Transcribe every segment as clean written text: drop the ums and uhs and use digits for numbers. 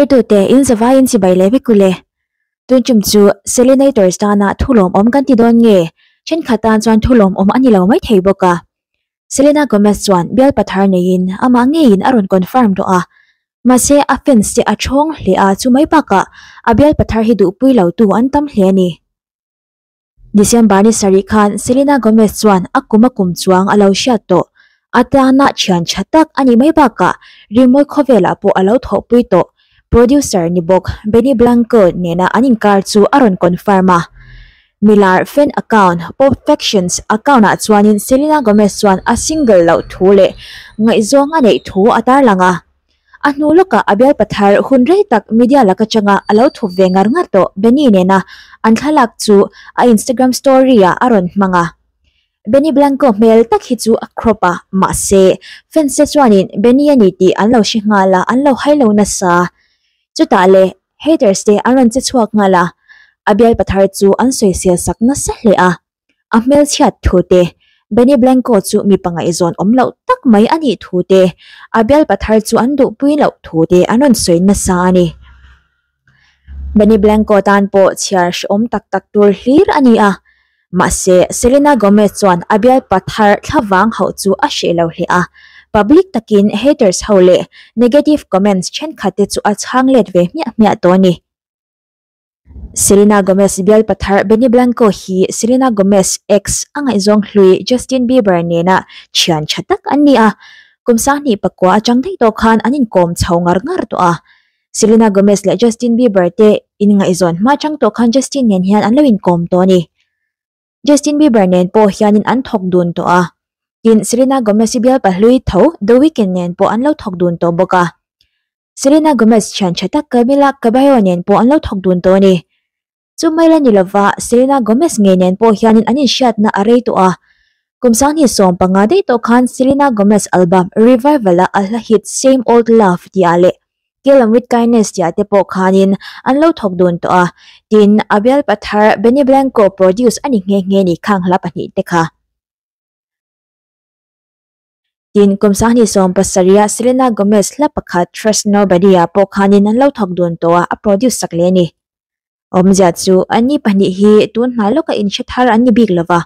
Thirtute in zavaiin chibai leh vek ule. Tun tum chu Selenators tana thu lawmawm kan ti dawn nge? Thenkhat tan chuan thu lawmawm a ni lo maithei bawk a. Selena Gomez chuan bial pathar neiin amah ngeiin a rawn confirm tawh a. Mahse a fans te a thawng hle a, chu mai bakah a bial pathar hi duhpui lo tu an tam hle a ni. December ni sarih khan Selena Gomez chuan a kum a kum chuang a lo hriat tawh. A tana thian tha tak a nih mai bakah rimawi khawvelah pawh a lo thawhpui tawh. Producer ni bawk Benny Blanco nena an inkar chu a rawn confirm a. Milar fan account Pop Factions account ah chuanin Selena Gomez chuan a single loh thu leh ngaihzawng a neih thu a tarlang a. A hnu lawkah a bialpa thar hun rei tak media lak atanga a lo thup ve ngar ngar tawh Benny nena an thlalak chu a Instagram story ah a rawn hmang a. Benny Blanco hmel tak hi chu a crop a, mahse fans te chuanin Benny a ni tih an lo hre nghal a, an lo hai lo nasa. Chutah le haters te an rawn che chhuak nghal a, a bialpa thar chu an sawisel sak nasa hle a. A hmelchhiat thu te, Benny Blanco chu mipa ngaihzawn awm loh tak mai a nih thu te, a bialpa thar chu an duhpui loh thu te an rawn sawi nasa a ni. Benny Blanco tan pawh chhiar hrehawm tak tak tur hlir a ni a, mahse Selena Gomez chuan a bialpa thar thlavang hauh chu a hreh lo hle a, public takin haters ho leh negative comments thenkhat te chu a chhang let ve hmiah hmiah tawh a ni. Selena Gomez bialpa thar Benny Blanco hi Selena Gomez ex a ngaihzawng hlui Justin Bieber nena thian tha tak an ni a, kum sanghnih pakua atang daih tawh khan an inkawm chho ngar ngar tawh a. Selena Gomez leh Justin Bieber te inngaihzawn hma chang tawh khan Justin nen hian an lo inkawm tawh a ni. Justin Bieber nen pawh hianin an thawk dun tawh a, tin Selena Gomez-i bialpa hlui tho The Weeknd nen pawh an lo thawk dun tawh bawk a. Selena Gomez thian tha tak Camila Cabello nen pawh an lo thawk dun tawh a ni. Chu mai la ni lova Selena Gomez ngei nen pawh hianin an inhriatna a rei tawh a. Kum 2015 daih tawh khan Selena Gomez album Revival-a a hla hit Same Old Love tihah leh Kill 'Em With Kindness tihah te pawh khanin an lo thawk dun tawh a. Tin, a bialpa thar Benny Blanco produce a ni nghe nghe ni khang hla pahnihte kha. Tin, kum 2017-a Selena Gomez hla pakhat Trust Nobody-ah pawh khanin an lo thawk dun tawh a, a produce sak leh a ni. Awmzia chu anni pahnih hi tun hnai lawka inhre thar an ni bik lova,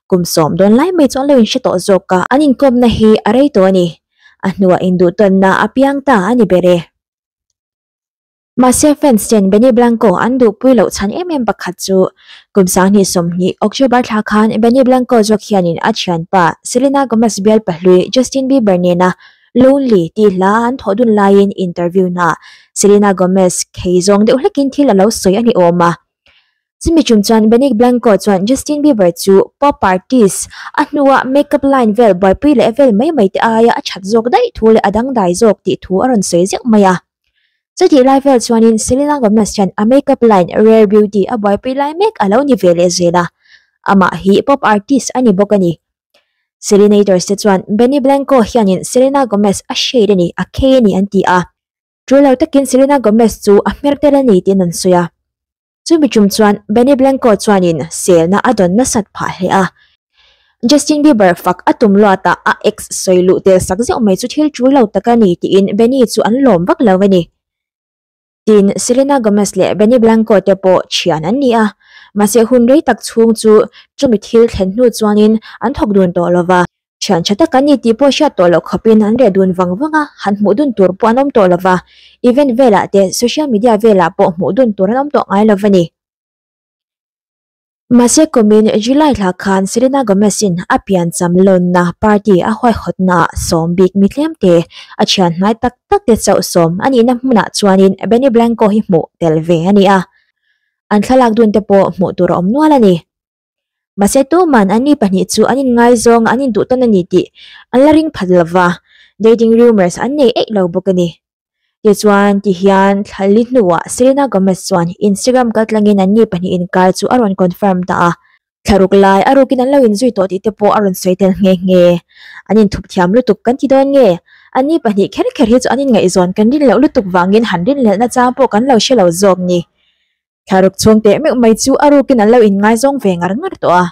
kum sawm dawn lai mai chu an lo inhre tawh zawk a, an inkawmna hi a rei tawh a ni. A hnuah induhtawnna a piang ta a ni ber e. Mahse fans ten Benny Blanco an duhpui loh chhan em em pakhat chu kum 2020 October thla khan Benny Blanco zawk hianin a thianpa Selena Gomez bial pahlui Justin Bieber nena Lonely tih hla an thawh dun laiin interview naah Selena Gomez khei zawng deuh hlekin thil a lo sawi a ni awm a. Chumi tum chuan Benny Blanco chuan Justin Bieber chu pop artist a hnua makeup line vel buaipui leh vel mai mai te aia a that zawk daih thu leh a dangdai zawk tih thu a rawn sawi zeuh mai a. Chutih lai vel chuanin Selena Gomez hian a makeup line Rare Beauty a buaipui lai mek a lo ni ve leh zel a, amah hi pop artist a ni bawk a ni. Selenators te chuan Benny Blanco hianin Selena Gomez a shade a ni, a khei a ni an ti a. Tul lo takin Selena Gomez chu a hmer tel a ni tiin an sawi a. Chumi tum chuan Benny Blanco chuanin selna a dawn nasat phah hle a. Justin Bieber fak a tum luatah a ex sawi luh tel sak zeuh mai chu thil tul lo tak a ni tiin Benny chu an lawm vak lo a ni. Tin, Selena Gomez leh Benny Blanco te pawh thian an ni a, mahse hun rei tak chhung chu chumi thil thlen hnu chuanin an thawk dun tawh lo va. Thian tha tak an ni tih pawh hriat tawh loh khawpin an reh dun vang vang a, han hmuh dun tur pawh an awm tawh lo va, event velah te social media velah pawh hmuh dun tur an awm tawh ngai lo va ni. Mahse kumin July thla khan Selena Gomez-in a piancham lawnna party a huaihawtnaah sawm bik mi tlem te, a thian hnai tak tak te chauh sawm a nihna hmunah chuanin Benny Blanco hi hmuh tel ve a ni a, an thlalak dun te pawh hmuh tur a awm nual a ni. Mahse tuman anni pahnih chu an inngaizawng an induh tawn a ni tih an la ring phat lova, dating rumours an nei eih lo bawk a ni. Tichuan, tihian thla li hnuah Selena Gomez chuan Instagram kaltlangin anni pahnih inkar chu a rawn confirm ta a, thla ruk lai a rukin an lo inzui tawh tih te pawh a rawn sawi tel nghe nghe. An inthup thiam lutuk kan ti dawn nge? Anni pahnih kher kher hi chu an inngaihzawn kan rin loh lutuk vangin han rinhlelhna chang pawh kan lo hre lo zawk ni. Thlaruk chhung teh meuh mai chu a rukin an lo inngaizawng ve ngar ngar tawh a.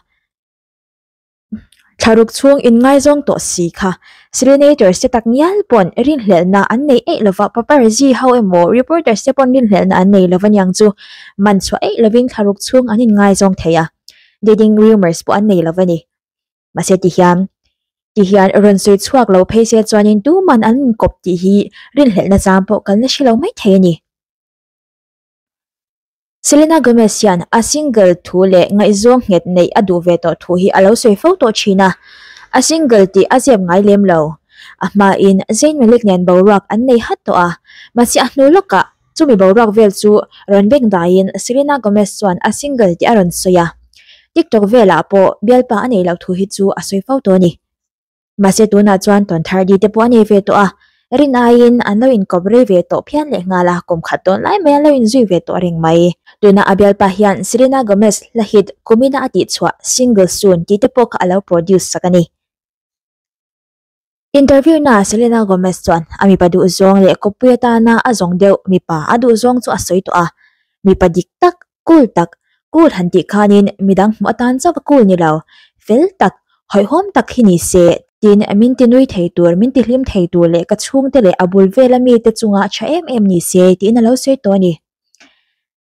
Thlaruk chhung inngaizawng tawh si kha. Selenators te tak ngial pawn rinhlelhna an nei eih lova, paparazzi ho emaw reporters te pawn rinhlelhna an nei lova niang chu man chhuah eih lovin thlaruk chhung an inngaizawng thei a, dating rumours pawh an nei lova ni. Mahse ti hian ti hian rawn sawi chhuak lo phei se chuanin tuman an inkawp tih hi rinhlelhna chang pawh kan la hre lo mai thei a ni. Selena Gomez hian a single thu leh ngaihzawng nghet neih a duh ve tawh thu hi a lo sawi fo tawh thin a, a single tih a zep ngai lem lo. A hmain Zayn Malik nen boruak an nei hat tawh a, mahse a hnu lawkah chumi boruak vel chu rawn beng daiin Selena Gomez chuan a single tih a rawn sawi a, TikTok velah pawh bialpa a neih loh thu hi chu a sawi fo tawh a ni. Mahse tunah chuan tawn thar di te pawh a nei ve tawh a, rin aiin an lo inkawp rei ve tawh phian leh nghal a, kum khat tawn lai mai an lo inzui ve tawh reng mai. Tuna a bialpa hian Selena Gomez hla hit kumina a tihchhuah Single Soon tih te pawh kha a lo produce sak a ni. Interview naah Selena Gomez chuan a mipa duhzawng leh kawppui atana a zawng deuh mipa a duhzawng chu a sawi tawh a, mipa dik tak Cool tak, cool han tih khanin midang hmuh atan chauh a cool ni lo, fel tak, hawihhawm tak hi ni se, tin min ti nui thei tur, min ti hlim thei tur leh ka chhungte leh a bul vela mite chunga tha em em ni se tiin a lo sawi tawh a ni.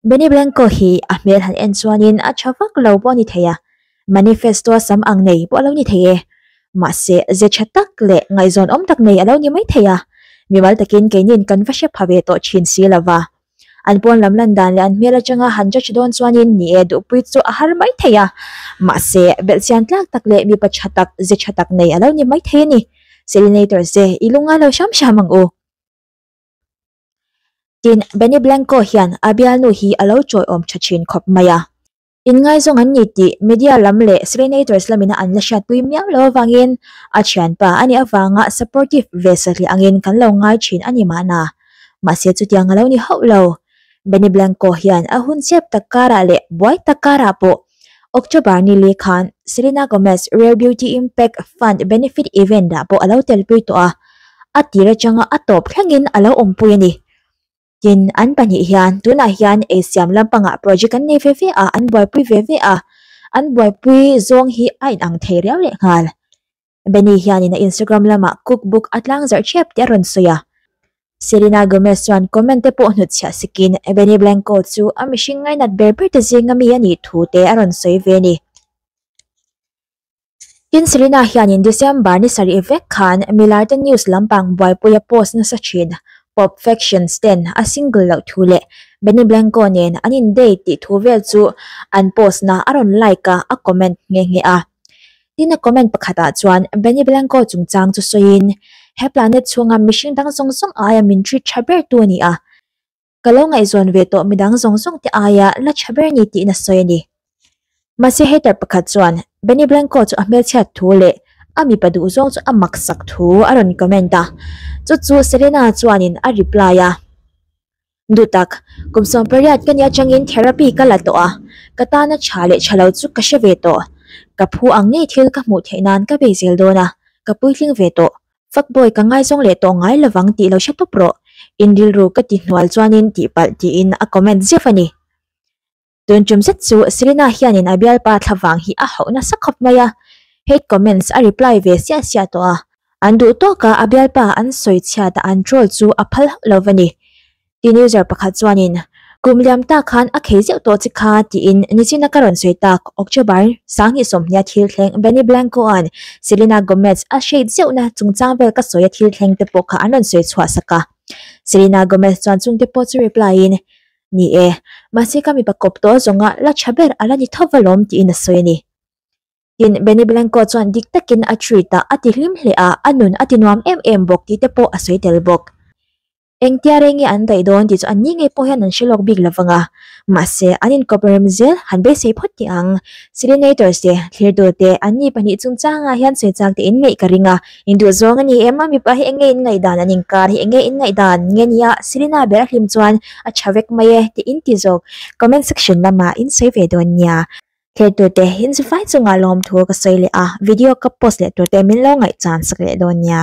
Benny Blanco hi a hmel han en chuanin a tha vak lo pawh a ni thei a, manifesto a sam ang nei pawh a lo ni thei e. Mahse, ze tha tak leh ngaihzawn awm tak nei a lo ni mai thei a, mimal takin keinin kan va hre pha ve tawh thin si lova. An pawn lam lan dan leh an hmel atanga han judge dawn chuanin ni e duhpui chu a har mai thei a, mahse belhchian tlak tak leh mipa tha tak, ze tha tak nei a lo ni mai thei a ni. Selenators ze i lungngai lo hram hram ang u. Tin, Benny Blanco hian a bialnu hi a lo chawiawm tha thin khawp mai a. Inngaizawng an ni tih media lam leh Selenators lamina an la hriatpui miau lo avangin a thianpa a nih avanga supportive ve satliah angin kan lo ngai thin a ni mahna. Mahse chutiang a lo ni hauh lo. Benny Blanco hian a hun chep tak karah leh buai tak karah pawh October ni li khan Selena Gomez Rare Beauty Impact Fund Benefit Event ah pawh a lo telpui tawh a, a tir atanga a tawp thlengin a lo awmpui a ni. Tin, an pahnih hian tunah hian eisiam lampangah project an nei ve ve a, an buaipui ve ve a, an buaipui zawng hi a inang thei riau leh nghal. Benny hianin a Instagram lamah cookbook a tlang zarh ṭhep tih a rawn sawi a. Selena Gomez chuan comment te pawh hnutchhiah sikin Benny Blanco chu a mihring ngainat ber ber te zinga mi a nih thu te a rawn sawi ve a ni. Tin, Selena hianin December ni sarih vek khan Milarte News lampang buaipuia post nasa thin Pop Factions ten a single loh thu leh Benny Blanco nen an in date tih thu vel chu an post na a rawn like a, a comment nghe nghe a. Tin, a comment pakhatah chuan Benny Blanco chungchang chu sawiin, He planet chhunga mihring dang zawng zawng aia min treat tha ber tu a ni a. Ka lo ngaihzawn ve tawh midang zawng zawng te aia la tha ber ni tiin a sawi a ni. Mahse hater pakhat chuan Benny Blanco chu a hmelchhiat thu leh a mipa duh zawng chu a mak sak thu a rawn comment a, chu chu Selena chuanin a reply a, Duhtak, kum 18 ka nih atangin therapy ka la tawh a, ka tana tha leh tha lo chu ka hre ve tawh. Ka phu ang ngei thil ka hmuh theih nan ka bei zel dawn a, ka puitling ve tawh. Fuckboy ka ngaizawng leh tawh ngai lovang tih lo hre tawp rawh, in rilru ka ti hnual chuanin tihpalh tiin a comment zeuh a ni. Tun tum zet chu Selena hianin a bialpa thlavang hi a hauh nasa khawp mai a, hate comments a reply ve siah siah tawh a, an duh tawka a bialpa an sawi chhiat a an troll chu a phal hauh lo va ni. Tin user pakhat chuanin, Kum liam ta khan a khei zeuh tawh che kha tiin nichina ka rawn sawi tak October 2020 thil thleng Benny Blanco-a'n Selena Gomez a shade zeuhna chungchang vel ka sawi a thil thleng te pawh kha an rawn sawi chhuah sak a. Selena Gomez chuan chungte pawh chu reply-in, Ni e, mahse ka mipa kawp tawh zawnga la tha ber a la ni tho va lawm tiin a sawi a ni. Tin, Benny Blanco chuan dik takin a treat a, a ti hlim hle a, a nun a ti nuam em em bawk tih te pawh a sawi tel bawk. Engtia rei nge an daih dawn tih chu an ni ngei pawh hian an hre lawk bik lo vang a, mahse an inkawp rem zel han beisei phawt teh ang. Selenators te, thlirtu te, an ni pahnih chungchangah hian sawi chak te in ngaih ka ring a, in duh zawng a ni em a, mipa hi eng nge in ngaihdan, an inkar hi eng nge in ngaihdan nge nia, Selena ber a hlim chuan a tha vek mai e tih in ti zawk, comment section lamah in sawi ve dawn nia. Thlirtu te, in zufai chungah lawmthu ka sawi leh a, video ka post leh tur te min lo ngaihchan sak leh dawn nia.